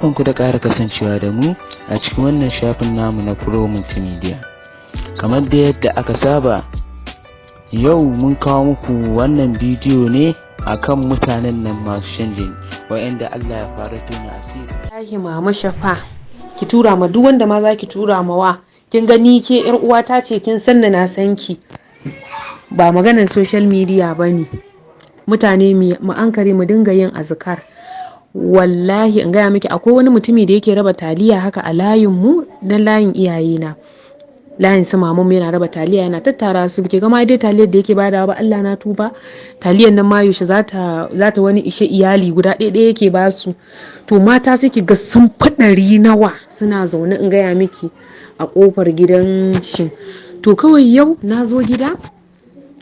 Barkanku da ƙara kasancewa da mu a cikin wannan shafin namu na Pro Multimedia. Kamar da yadda aka saba, yau mun kawo muku wannan bidiyo ne akan mutanen nan masu shan jini, wa'inda Allah ya fara tona asiri. Wallahi Mama Shafa, ki tura ma duk wanda ma za ki tura ma wa. Kin gani, ke yar uwata ce, kin san na san ki. Ba maganar social media bane. Mutane mu ankare, mu dinga yin azkar. Wallahi in gaya miki, akwai wani mutumi da yake raba taliya haka a layin mu, na layin iyayena. Layin su maman mu, yana raba taliya, yana tattara su. Ki gama dai taliyar da yake badawa ba, Allah na tuba, taliyar nan ma yaushe za ta wani ishe iyali guda ɗaya ɗaya yake basu? To mata sai ki ga sun fi 100 nawa suna zaune, in gaya miki, a kofar gidan shi. To kawai yau na zo gida,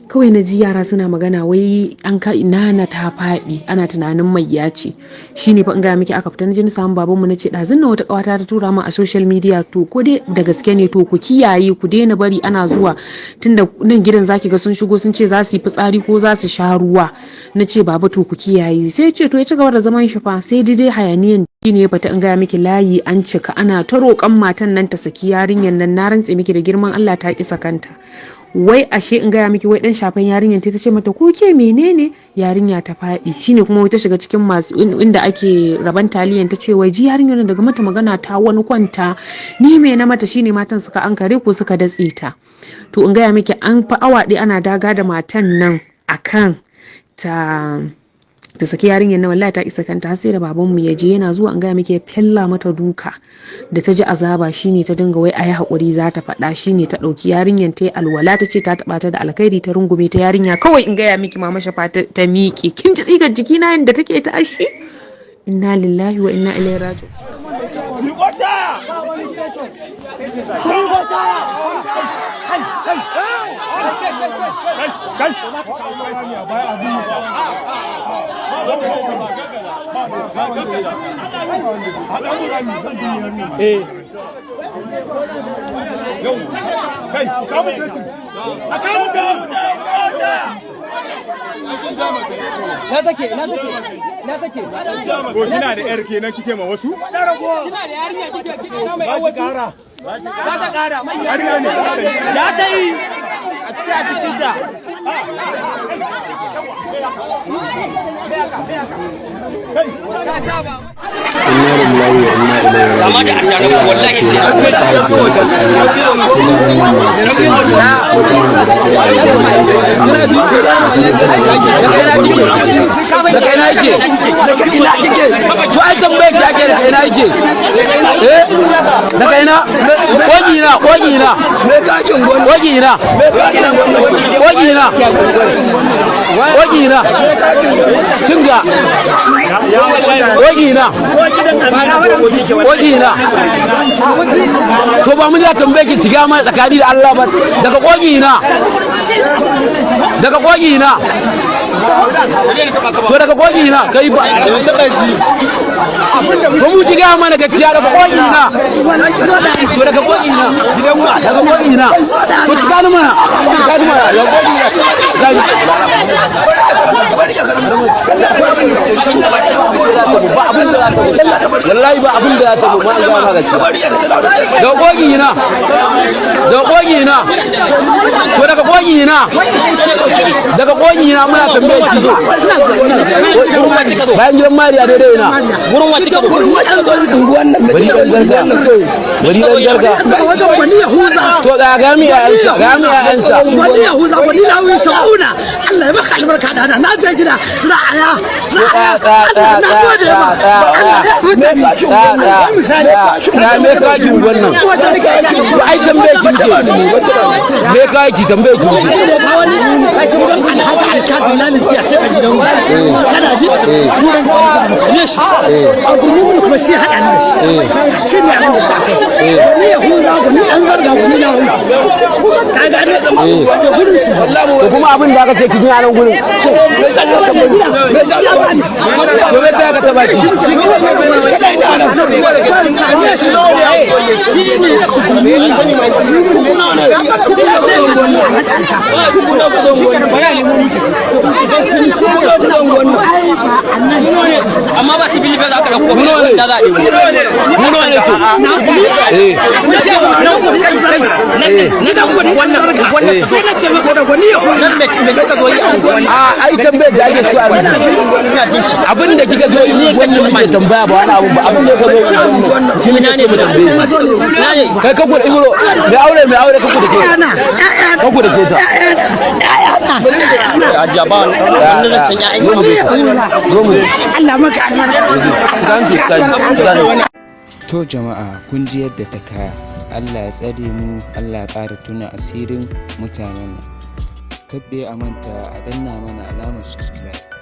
kawai na ji yara suna magana wai an ka nana ta faɗi, ana tunanin mai ya ce. Shine fa, in gaya miki, aka fita, na je na samu babanmu, na ce ɗazun na wata ƙawata ta tura min a social media, to ko dai da gaske ne, to ku kiyaye, ku daina bari ana zuwa, tunda nan gidan zaki ga sun shigo sun ce za su yi fitsari ko za su sha ruwa. Na ce, "Baba, to ku kiyaye." Sai ce to, ya ci gaba da zaman shi fa. Sai dai hayaniyan ne ya fita, in gaya miki, layi an cika, ana ta roƙon matan nan ta saki yarinyar nan. Na rantse miki da girman Allah, ta ƙi sakanta. Wai ashe, in gaya miki, wai dan shafan yarinyar ta ce mata, "Ko ke menene?" Yarinya ta faɗi. Shine kuma wai ta shiga cikin masu inda ake raban taliyan, ta ce wai, "Ji yarinyar daga mata magana ta wani kwanta, ni me na mata?" Shine matan suka ankare ko suka datse ta. To in gaya miki, an fa awa ɗaya ana daga da matan nan akan ta saki yarinyar na. Wallahi ta isa kanta, har sai da babanmu ya je. Yana zuwa, an gaya miki, ya fella mata duka da ta ji azaba. Shine ta dinga wai ayi hakuri, za ta faɗa. Shine ta ɗauki yarinyar, ta yi alwala, ta ce ta taɓa ta da alkhairi, ta rungume ta. Yarinya kawai, in gaya miki, Mama Shafa, ta miƙe. Kin ji tsigar jikina yadda take tashi. Inna lillahi wa inna ilaihi raji'un. Kai, kawo fetur. A kawo fetur. Na take, na take, na take. Ko kina da yar kenan kike ma wasu? Kina da yarinya kike na mai Ba shi wasu. kara. Za ta kara mai. Ƙarya ne. Ya ta yi a cikin a cikin ta. Ta saba. Inna lillahi wa inna ilaihi raji'un. Allah ya tona Allah ya tona asiri mutanen masu shan jini, mutane guda ɗaya a wajen mahaifa. Daga ina yake? Daga ina kike? To ai tambaye ki ake, daga ina yake? Eh, daga ina? Kogi na, kogi na, kogi na, kogi na, kogi na, kinga, kogi na, kogi na. To ba mun za tambaye ki tiga mana tsakani da Allah ba. Daga kogi na? Daga kogi na? To daga kogi na kai ba? To mu ji, gaya mana gaskiya, daga kogi na? To daga kogi na? Daga kogi na? To tsakani mana, tsakani mana, daga kogi na? Ba abin da za ta, wallahi ba abin da za ta ma an gaya ma gaskiya. Daga kogi na? Daga kogi na? To daga kogi na? Daga kogi na? Muna tambaye ki. Bayan gidan Mariya, daidai na? Gurin wa kika? Bari dan garga, bari dan garga. To ga mi ƴaƴansa, ga mi ƴaƴansa. Gwani Yahuza, gwani Lawi Shauna, Allah ya maka albarka da na je gida ra'aya ra'aya. Allah na gode ma, Allah ya huta ni. Tsaya, me ka ki wannan? To ai tambaye ki muke, me ka ki? Tambaye ki muke. Da ka wani wurin Alhaji Alkazi lalin a ce ka gidan, kana ji, wurin ka same shi a gurin kuma shi haɗa ni da shi, shi ne abin da ta kai. Gwani Yahuza, gwani ɗan zarga, gwani Lawi, ka gane, da gurin su. To kuma abin da aka ce kin yi a nan gurin, to me sai aka taba shi? Amma ba su bilibe za ka dauko ba da za a ɗebo. ne to? Eh. Wannan sai na ce maka da gwani ya A ai tambayar da ake so a miki, abin da kika zo yi wannan muke tambaya, ba wani abu ba. Abin da ka zo yi wannan shi muke so mu tambaye kai. Ka ku ibro mai aure, mai aure, ka ku da ke, ka ku da ke ta. Zo mu. Allah maka albarka. Thank you, thank you, thank you. To jama'a, kun ji yadda ta kaya. Allah ya tsare mu, Allah ya ƙara tuna asirin mutanen nan. Kadda ya manta a danna mana alamar subscribe.